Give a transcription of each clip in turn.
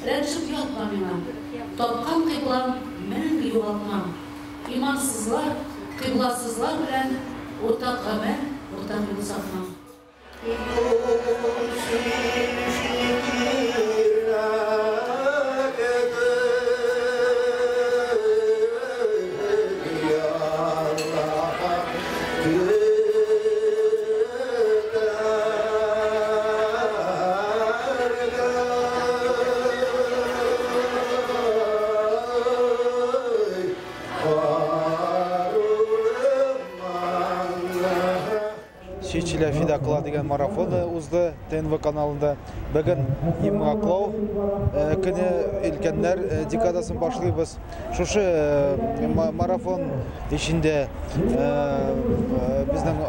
Рәнҗеп ятма миңа. Тапкан кыйблам мәңге югалтмам. Имансызлар, кыйбласызлар белән уртак гамәл, уртак юл сатмам. Чечилә фидакла дигән марафон узды ТНВ каналында. Бүген йомгаклау көне, өлкәннәр декадасын башлыйбыз. Шушы марафон эчендә безнең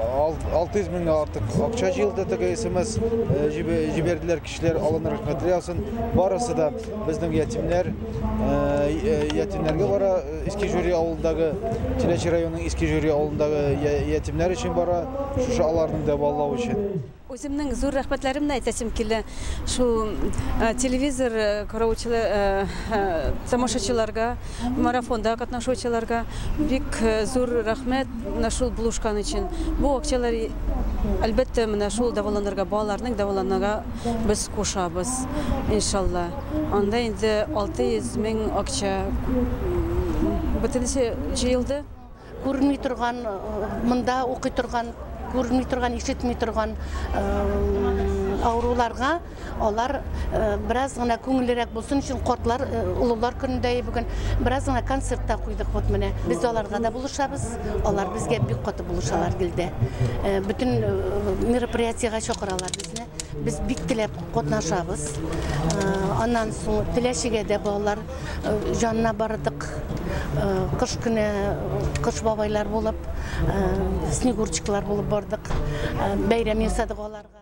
600 меңгә артык акча җыелды, теге СМС җибәрделәр кешеләр, Алланың рәхмәте яусын. Барысы да безнең ятимнәр, ятимнәргә бара, Иске Җүри авылындагы, Теләче районының Иске Җүри авылындагы ятимнәр өчен бара, шушы аларның дәвалау өчен. Үземнең зур рәхмәтләремне әйтәсем килә. Шул телевизор караучылар, тамашачыларга, марафонда катнашучыларга бик зур рәхмәт менә шул булышкан өчен. Бу акчалар, әлбәттә, менә шул дәваланырга, балаларның дәваланырга без кушабыз, иншалла. Анда инде 600 мең акча бөтенесе җыелды. Күренми торган, монда укый торган, күренми торган, ишетми торган авыруларга алар бераз гына күңеллерәк булсын өчен картлар, олылар көнендә бүген бераз гына концерт та куйдык вот менә. Без аларга да булышабыз, алар безгә бик каты булышалар гелдә. Бөтен мероприятиегә чакыралар безне. Без бик теләп катнашабыз. Аннан соң Теләчегә дә балалар җанына бардык. Кыш көне кыш бабайлар булып, снегурчиклар булып бардык. Бәйрәм ясадык аларга.